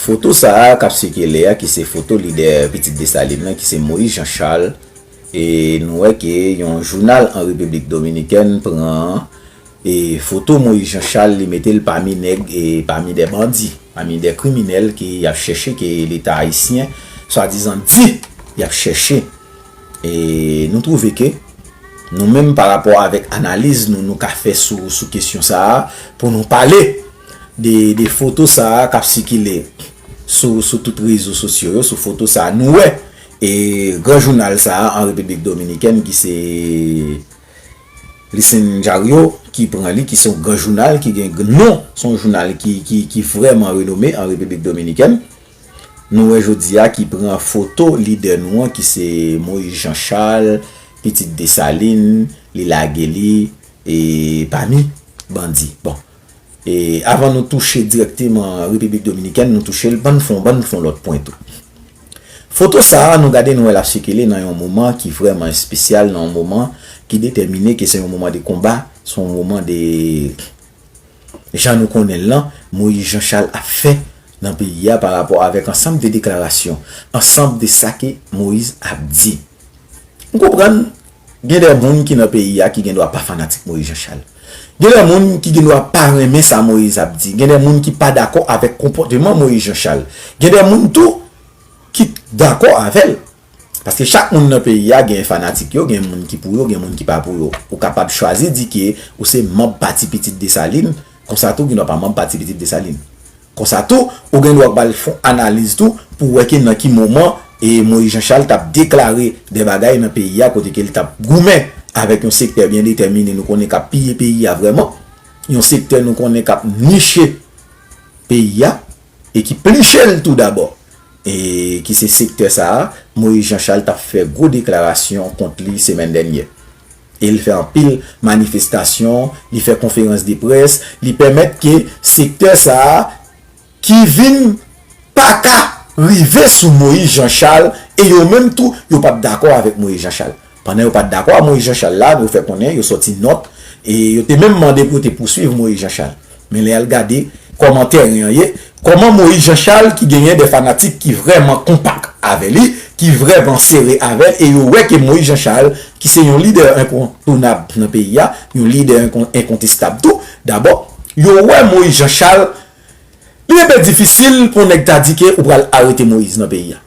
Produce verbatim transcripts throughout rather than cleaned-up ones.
Foto sa a k ap sikile a, ki se foto lidè Pitit Desalin nan, ki se Moïse Jean Charles, e nou wè ke yon jounal an Repiblik Dominikèn pran e foto Moïse Jean Charles, li mete l pami nèg e pami de bandi, pami de kriminèl ke y ap chèche, ke Leta ayisyen swadizan di y ap chèche. E nou twouve ke nou menm, pa rapò avèk analiz nou, nou ka fè sou, sou kesyon sa a, pou nou pale de, de foto sa a k ap sikile sou, sou tout rezo sosyo yo, sou foto sa a, nou wè e gran jounal sa a an Repiblik Dominikèn, ki se Lisenjario ki pran li, ki se yon gran jounal, ki gen non, se yon jounal ki, ki, ki vrèman renome an Repiblik Dominikèn. Nou wè jodi a ki pran foto lidè nou an, ki se Moïse Jean Charles, Pitit Desalin, li lage li e pami bandi. Bon, e avan nou touche dirèkteman Repiblik Dominikèn, nou touche l, bann fon, bann fon lòt pwen tou. Foto sa a, nou gade, nou wè l ap sikile nan yon moman ki vrèman espesyal, nan yon moman ki detèmine ke se yon moman de konba, se yon moman de, jan nou konnen l lan, Moïse Jean Charles ap fè nan peyi a pa rapò avèk ansanm de deklarasyon, ansanm de sa ke Moïse ap di. M konprann, gen de moun ki nan peyi a ki gen dwa pa fanatik Moïse Jean Charles. Gen de moun ki gen dwa pa renmen sa Moïse ap di. Gen de moun ki pa dakò avèk konpòteman Moïse Jean Charles. Gen de moun tou ki dakò avè l. Paske chak moun nan peyi a gen fanatik yo, gen moun ki pou yo, gen moun ki pa pou yo. Ou kapab chwazi di ke ou se manb pati Pitit Desalin, konsa tou gen dwa pa manb pati Pitit Desalin. Konsa tou, ou gen dwa pral fè yon analiz tou pou wè ke nan ki moman e Moïse Jean Charles t ap deklare de bagay nan peyi a, kote ke l t ap goumen avèk yon sektè byen detèmine, nou konnen k ap piye peyi a vrèman, yon sektè nou konnen k ap niche peyi a e ki pliche l tou dabò, e ki se sektè sa a, Moïse Jean Charles t ap fè gwo deklarasyon kont li semèn dènyè. E l fè anpil manifestasyon, li fè konferans de près, li pèmèt ke sektè sa a ki vin pa ka rive sou Moïse Jean Charles, e yo menm tou, yo p ap dakò avèk Moïse Jean Charles. Pandan yo pa t dakò a Moïse Jean Charles la, yo fè konnen yo sòti nòt, e yo te menm mande pou yo te pouswiv Moïse Jean Charles. Men lè y al gade kòman tèren an ye, kòman Moïse Jean Charles ki genyen de fanatik ki vrèman konpak avè li, ki vrèman sere avè l, e yo wè ke Moïse Jean Charles, ki se yon lidè enkontounab nan peyi a, yon lidè enkon-, enkontestab tou, dabò, yo wè Moïse Jean Charles, li enpe difisil pou yon nèg ta di ke ou pral arete Moïse nan peyi a.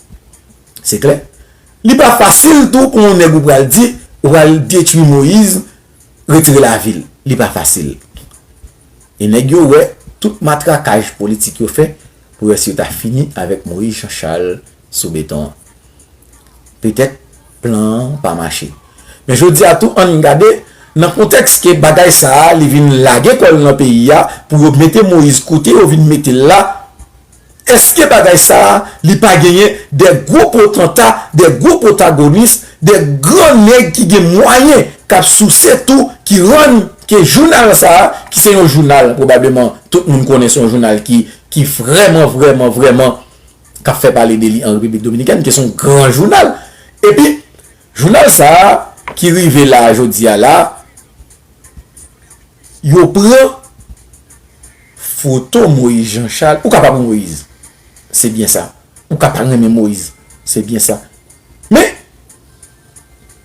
Se klè. Li pa fasil tou pou yon nèg ou pral di, ou pral detwi Moïse, retire lavi l. Li pa fasil. E nèg yo wè tout matrakaj politik yo fè pou wè si yo ta fini avèk Moïse Jean Charles sou beton an. Petèt plan an pa mache. Men jodi a tou, ann gade, nan kontèks ke bagay sa a, li vin lage kò l nan peyi a, pou yo mete Moïse kote yo vin mete l la, èske bagay sa a, li pa genyen de gwo potanta, de gwo pwotagonis, de gran nèg ki gen mwayen, k ap souse tou, ki rann ke jounal sa a, ki se yon jounal, pwobableman, tout moun konnen se yon jounal ki, ki vrèman, vrèman, vrèman, k ap fè pale de li an Repiblik Dominikèn, ke se yon gran jounal. Epi, jounal sa a, ki rive la, jodi a la, yo pran foto Moïse Jean Charles. Ou ka pa pou Moïse. Se byen sa. Ou ka pa renmen Moïse. Se byen sa. Men,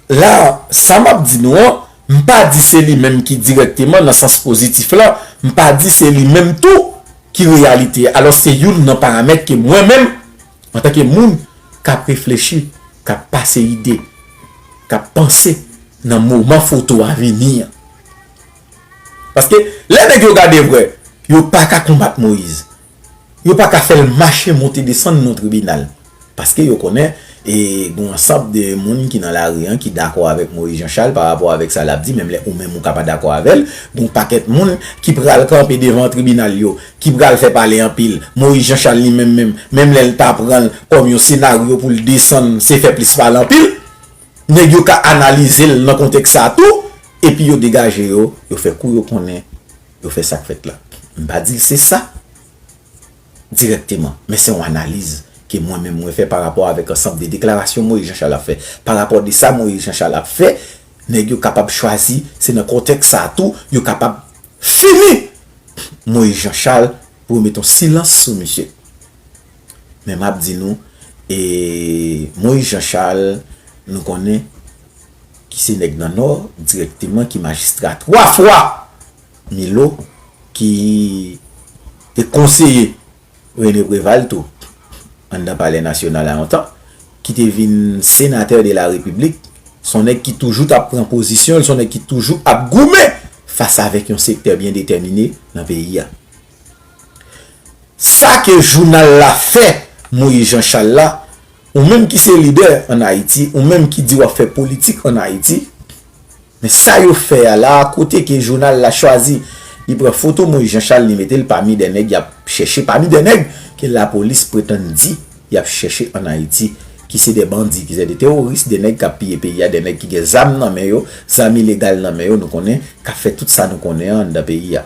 la, sa m ap di nou an, m pa di se li menm ki dirèkteman nan sans pozitif la, m pa di se li menm tou ki reyalite a. Alò, se youn nan paramèt ke mwen menm, antanke moun k ap reflechi, k ap pase ide, k ap panse nan moman foto a vini an. Paske lè nèg yo gade vre, yo pa ka konbat Moïse. Yo pa ka fè l mache monte desann nan tribinal. Paske yo konnen, e, gen yon ansanm de moun ki nan lari an ki dakò avèk Moïse Jean Charles pa rapò avèk sa l ap di, menm lè ou menm ou ka pa dakò avè l. Gen yon pakèt moun ki pral kanpe devan tribinal yo, ki pral fè pale anpil. Moïse Jean Charles li menm menm, menm lè l ta pran l kòm yon senaryo pou l desann, se fè plis pale anpil. Nèg yo ka analize l nan kontèks sa a tou, epi yo degaje yo, yo fè kou yo konnen, yo fè sa k fèt la. M pa di l se sa dirèkteman, men se yon analiz ke mwen menm mwen fè pa rapò avèk ansanm de deklarasyon Moïse Jean Charles ap fè. Pa rapò de sa Moïse Jean Charles ap fè, nèg yo kapab chwazi, se nan kontèks sa a tou, yo kapab fini Moïse Jean Charles pou yo mete yon silans sou misye. Men m ap di nou, e, Moïse Jean Charles, nou konnen, ki se nèg nan Nò, dirèkteman, ki majistra twa fwa Milo, ki te konseye René Préval tou, anndan Palè Nasyonal la yon tan, ki te vin senatè de la Repiblik, se yon nèg ki toujou t ap pran pozisyon l, se yon nèg ki toujou ap goumen fas avèk yon sektè byen detèmine nan peyi a. Sa ke jounal la fè Moïse Jean Charles la, ou menm ki se lidè ann Ayiti, ou menm ki di w ap fè politik ann Ayiti, men sa yo fè a la, kote ke jounal la chwazi, li pran foto Moïse Jean Charles, li mete l pami de nèg y ap chèche, pami de nèg ke lapolis pretann di y ap chèche ann Ayiti, ki se de bandi, ki se de teworis, de nèg k ap piye peyi a, de nèg ki gen zam nan men yo, zam ilegal nan men yo, nou konnen, k ap fè tout sa nou konnen an anndan peyi a.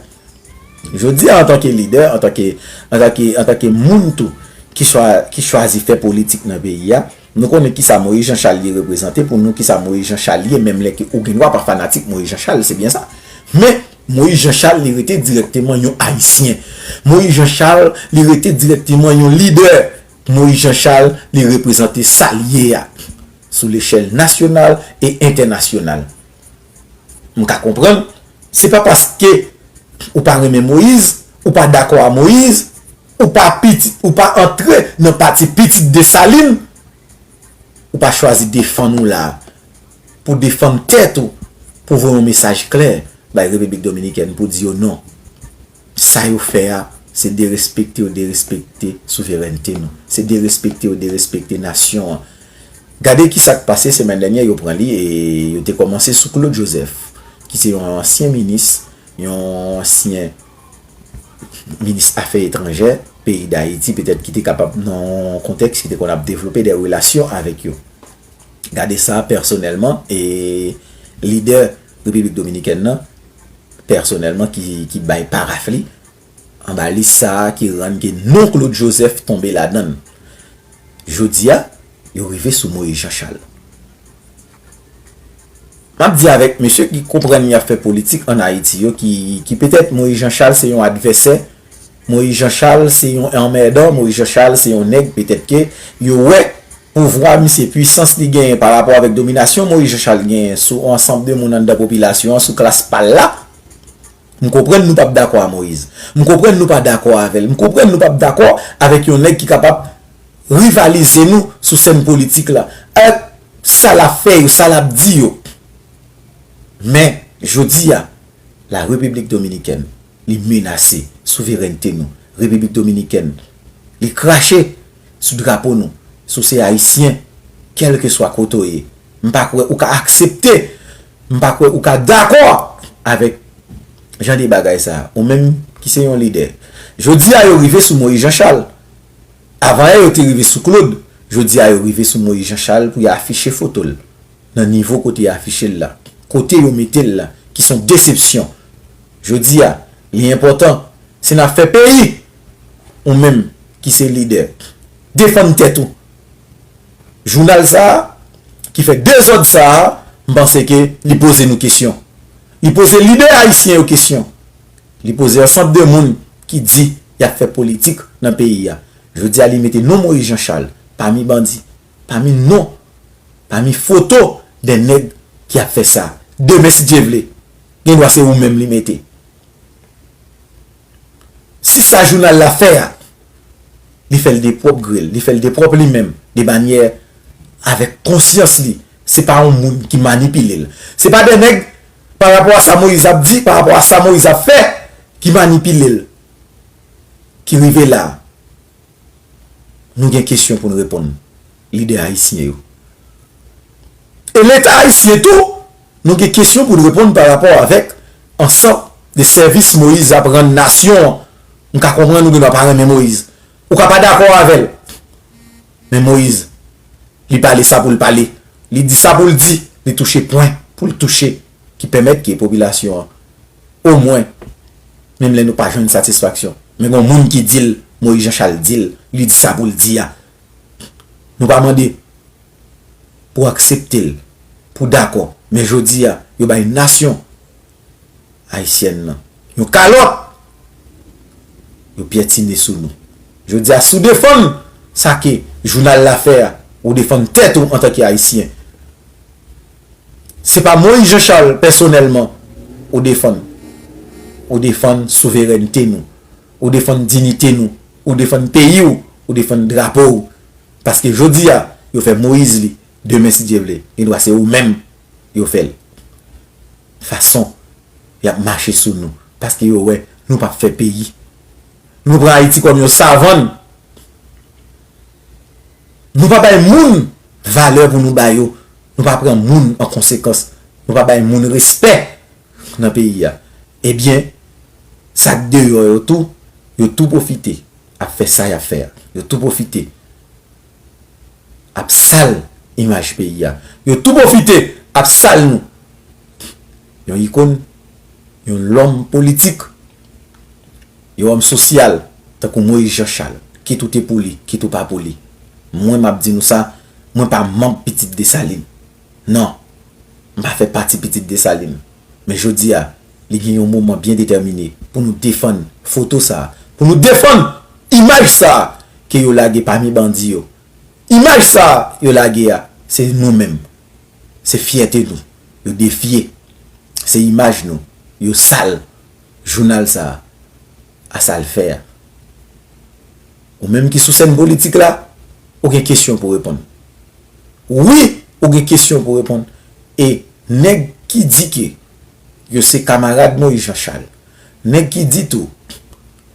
Jodi a, antanke lidè, antanke, antanke, antanke moun tou ki chwa, ki chwazi fè politik nan peyi a, nou konnen kisa Moïse Jean Charles ye reprezante pou nou, kisa Moïse Jean Charles ye, menm lè ke ou gen dwa pa fanatik Moïse Jean Charles, se byen sa. Men, Moïse Jean Charles, li rete dirèkteman yon Ayisyen. Moïse Jean Charles, li rete dirèkteman yon lidè. Moïse Jean Charles, li reprezante sa l ye a, sou lechèl nasyonal e entènasyonal. M ka konprann, se pa paske ou pa renmen Moïse, ou pa dakò a Moïse, ou pa pitit, ou pa antre nan pati Pitit Desalin, ou pa chwazi defann ou la, pou defann tèt ou, pou voye yon mesaj klè bay Repiblik Dominikèn, pou di yo non. Sa yo fè a, se derespekte yo derespekte souverènte nou. Se derespekte yo derespekte nasyon an. Gade kisa k pase semèn dènyè, yo pran li e yo te kòmanse sou Claude Joseph, ki se yon ansyen minis, yon ansyen minis afè etranjè peyi Dayiti, petèt ki te kapab nan yon kontèks ki te konn ap devlope de relasyon avèk yo. Gade sa pèsonèlman, e lidè Repiblik Dominikèn nan, pèsonèlman, ki, ki bay paraf li anba lis sa a, ki rann ke non Claude Joseph tonbe ladan l. Jodi a, yo rive sou Moïse Jean Charles. M ap di avèk mesye ki konprann y ap fè politik ann Ayiti yo, ki, ki petèt Moïse Jean Charles se yon advèsè, Moïse Jean Charles se yon anmèdan, Moïse Jean Charles se yon nèg petèt ke yo wè pouvwa misye, pwisans li genyen pa rapò avèk dominasyon Moïse Jean Charles genyen sou yon ansanm de moun anndan popilasyon an, sou klas pa l la. M konprann nou p ap dakò a Moïse. M konprann nou pa dakò avè l. M konprann nou p ap dakò avèk yon nèg ki kapab rivalize nou sou sèn politik la. Avèk sa l ap fè yo, sa l ap di yo. Men, jodi a, la Repiblik Dominikèn, li menase souverènte nou. Repiblik Dominikèn, li krache sou drapo nou, si w se Ayisyen, kèlkeswa kote w ye. M pa kwè ou ka aksepte, m pa kwè ou ka dakò avèk jan de bagay sa a. Ou menm ki se yon lidè. Jodi a, yo rive sou Moïse Jean Charles. Avan yè, yo te rive sou Claude. Jodi a, yo rive sou Moïse Jean Charles pou y afiche foto l nan nivo kote y afiche l la, kote yo mete l la, ki se yon desepsyon. Jodi a, li enpòtan, si n ap fè peyi, ou menm ki se lidè, defann tèt ou. Jounal sa a, ki fè dezòd sa a, m panse ke li poze nou kesyon. Li poze lidè ayisyen yo kesyon. Li poze ansanm de moun ki di y ap fè politik nan peyi a. Jodi a, li mete non Moïse Jean Charles pami bandi, pami non, pami foto de nèg ki ap fè sa. Demen, si Dye vle, gen dwa se ou menm li mete. Si sa jounal la fè a, li fè l de pwòp gri l, li fè l de pwòp li menm, de manyè avèk konsyans li. Se pa yon moun ki manipile l. Se pa de nèg, pa rapò a sa Moïse ap di, pa rapò a sa Moïse ap fè, ki manipile l, ki rive la. Nou gen kesyon pou n reponn, lidè ayisyen yo. E Leta ayisyen tou, nou gen kesyon pou n reponn pa rapò avèk ansanm de sèvis Moïse ap rann nasyon an. M ka konprann ou gen dwa pa renmen Moïse. Ou ka pa dakò avè l. Men Moïse, li pale sa pou l pale. Li di sa pou l di. Li touche pwen pou l touche. Ki pèmèt ke popilasyon an, omwen, menm lè nou pa jwenn satisfaksyon, men gen yon moun ki di l, Moïse Jean Charles di l, li di sa pou l di a. Nou pa mande pou w aksepte l, pou w dakò. Men jodi a, yo bay nasyon ayisyèn nan yon kalòt. Yo pyètine sou nou. Jodi a, si w defann sa ke jounal la fè a, ou defann tèt ou antanke Ayisyen. Se pa Moïse Jean Charles pèsonèlman ou defann. Ou defann souverènte nou. Ou defann diyite nou. Ou defann peyi w. Ou defann drapo w. Paske jodi a, yo fè Moïse li. Demen, si Dye vle, gendwa se ou menm yo fè l. Fason y ap mache sou nou. Paske yo wè nou p ap fè peyi. Nou pran Ayiti kòm yon savann. Nou pa bay moun valè pou nou ba yo. Nou pa pran moun an konsekans. Nou pa bay moun respè nan peyi a. Ebyen, sa k deyò yo tou, yo tou pwofite ap fè sa y ap fè a. Yo tou pwofite ap sal imaj peyi a. Yo tou pwofite ap sal nou. Yon ikòn, yon lòm politik, yon òm sosyal, tankou Moïse Jean Charles, kit ou te pou li, kit ou pa pou li. Mwen, m ap di nou sa, mwen pa manm Pitit Desalin. Non, m pa fè pati Pitit Desalin. Men jodi a, li gen yon moman byen detèmine pou nou defann foto sa a, pou nou defann imaj sa a ke yo lage pami bandi yo. Imaj sa a yo lage a, se nou menm. Se fyète nou. Yo defye. Se imaj nou. Yo sal jounal sa a, a sa l fè a. Ou menm ki sou sèn politik la, ou gen kesyon pou reponn. Wi, ou gen kesyon pou reponn. E nèg ki di ke yo se kamarad Moïse Jean Charles, nèg ki di tou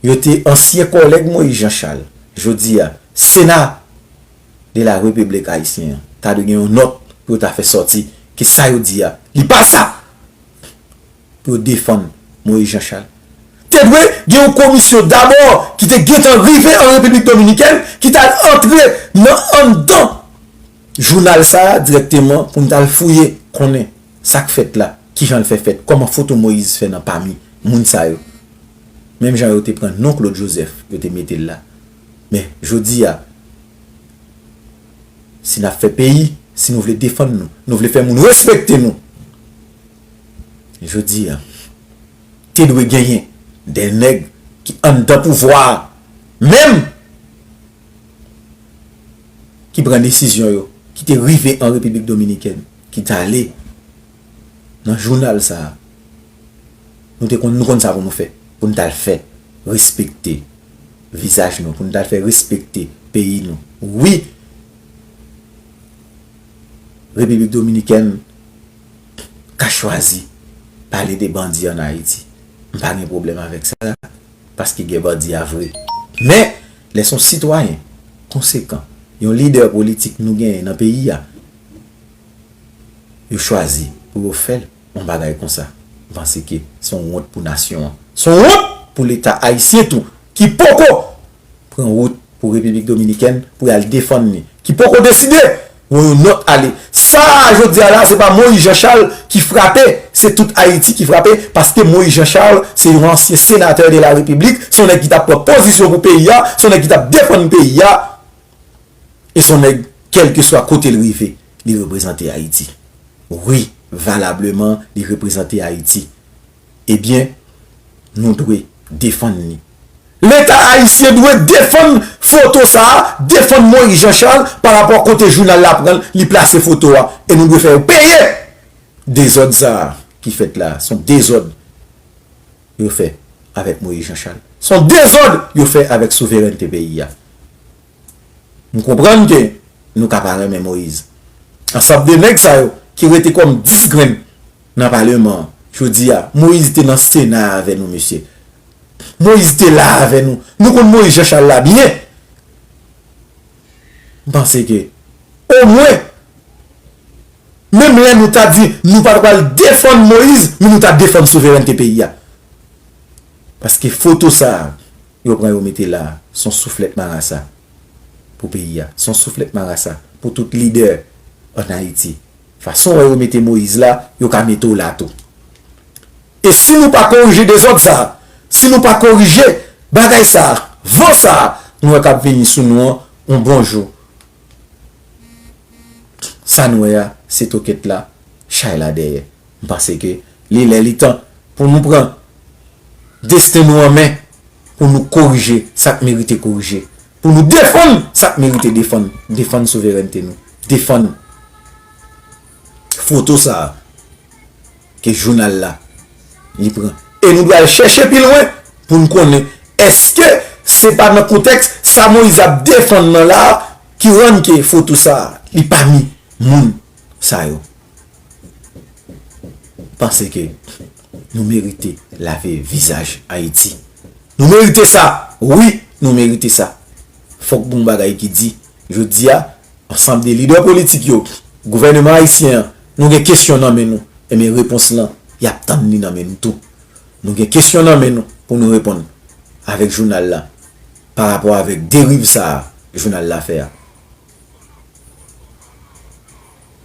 yo te ansyen kòlèg Moïse Jean Charles, jodi a, Sena de la Repiblik Ayisyen an ta dwe gen yon nòt pou yo ta fè sòti ke sa yo di a, li pa sa. Pou yo defann Moïse Jean Charles. Te dwe gen yon komisyon dabò ki te gentan rive an Repiblik Dominikèn, ki t al antre nan anndan jounal sa a dirèkteman pou n t al fouye, konnen sa k fèt la, kijan l fè fèt, kòman foto Moïse fè nan pami moun sa yo. Menm jan yo te pran non Claude Joseph, yo te mete l la. Men, jodi a, si n ap fè peyi, si nou vle defann nou, nou vle fè moun respekte nou, jodi a, te dwe genyen de nèg ki anndan pouvwa a menm, ki pran desizyon yo, ki te rive an Repiblik Dominikèn, ki t ale nan jounal sa a. Nou te konn, nou konn sa pou nou fè, pou n t al fè respekte vizaj nou, pou n t al fè respekte peyi nou. Wi, Repiblik Dominikèn ka chwazi pale de bandi ann Ayiti. M pa gen pwoblèm avèk sa, paske gen bandi a vre. Men, lè s on sitwayen konsekan, yon lidè politik nou genyen nan peyi a, yo chwazi pou yo fè l, yon bagay konsa. M panse ke s on wont pou nasyon an. S on wont pou Leta ayisyen tou, ki poko pran wout pou Repiblik Dominikèn pou y al defann li, ki poko deside voye yon nòt ale. Sa a, jodi a la, se pa Moïse Jean Charles ki frape, se tout Ayiti ki frape, paske Moïse Jean Charles se yon ansyen senatè de la Repiblik, se yon nèg ki t ap pran pozisyon pou peyi a, se yon nèg ki t ap defann peyi a, e se yon nèg, kèlkeswa kote l rive, li reprezante Ayiti. Wi, valableman, li reprezante Ayiti. Ebyen, nou dwe defann li. Leta ayisyen dwe defann foto sa a, defann Moïse Jean Charles pa rapò kote jounal la pran l, li plase foto a, e nou dwe fè yo peye dezòd sa a ki fèt la. S on dezòd yo fè avèk Moïse Jean Charles. S on dezòd yo fè avèk souverènte peyi a. M konprann ke nou ka pa renmen Moïse. Ansanm de nèg sa yo ki rete kòm dis grenn nan paleman an, jodi a, Moïse te nan Sena avè nou, mesye. Moïse te la avè nou. Nou konn Moïse Jean Charles la byen. M panse ke, omwen, menm lè nou ta di nou pa t pral defann Moïse, men nou ta defann souverènte peyi a. Paske foto sa a, yo pran yo mete la, s on souflèt marasa pou peyi a. S on souflèt marasa pou tout lidè ann Ayiti. Fason w wè yo mete Moïse la, yo ka mete w la tou. E si nou pa korije dezòd sa a, si nou pa korije bagay sa a, van sa a, nou wè k ap vini sou nou an, yon bon jou, sa n wè a, se tokèt la, chay la dèyè. M panse ke li lè, li tan pou nou pran desten nou an men, pou nou korije sa k merite korije, Pou nou defann sa k merite defann, defann souverènte nou, defann foto sa a ke jounal la li pran. E nou dwe al chèche pi lwen pou n konnen èske se pa nan kontèks sa Moyiz ap defann nan la a ki rann ke foto sa a li pami moun sa yo. Panse ke nou merite lave vizaj Ayiti. Nou merite sa. Wi, nou merite sa. Fòk gon bagay ki di, jodi a, ansanm de lidè politik yo, gouvènman ayisyen an, nou gen kesyon nan men nou. Ebyen, repons lan, y ap tann li nan men nou tou. Nou gen kesyon nan men nou pou nou reponn avèk jounal la, pa rapò avèk deriv sa a jounal la fè a.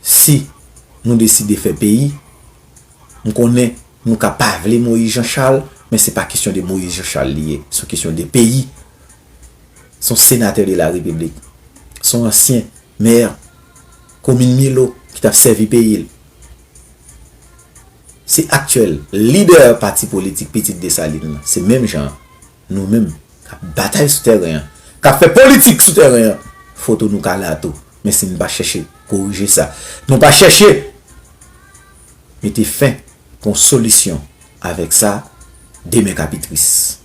Si nou deside fè peyi, m konnen nou ka pa vle Moyiz Jan Chal, men se pa kesyon de Moyiz Jan Chal li ye. Se yon kesyon de peyi. Se yon senatè de la repiblik. Se yon ansyen mè komin Milo ki t ap sèvi peyi l. Se aktyèl lidè pati politik Pitit Desalin nan. Se menm jan an. Nou menm k ap batay sou tèren an, k ap fè politik sou tèren an, foto nou ka la tou. Men si n pa chèche korije sa, nou pa chèche mete fen pou yon solisyon avèk sa, demen k ap pi tris.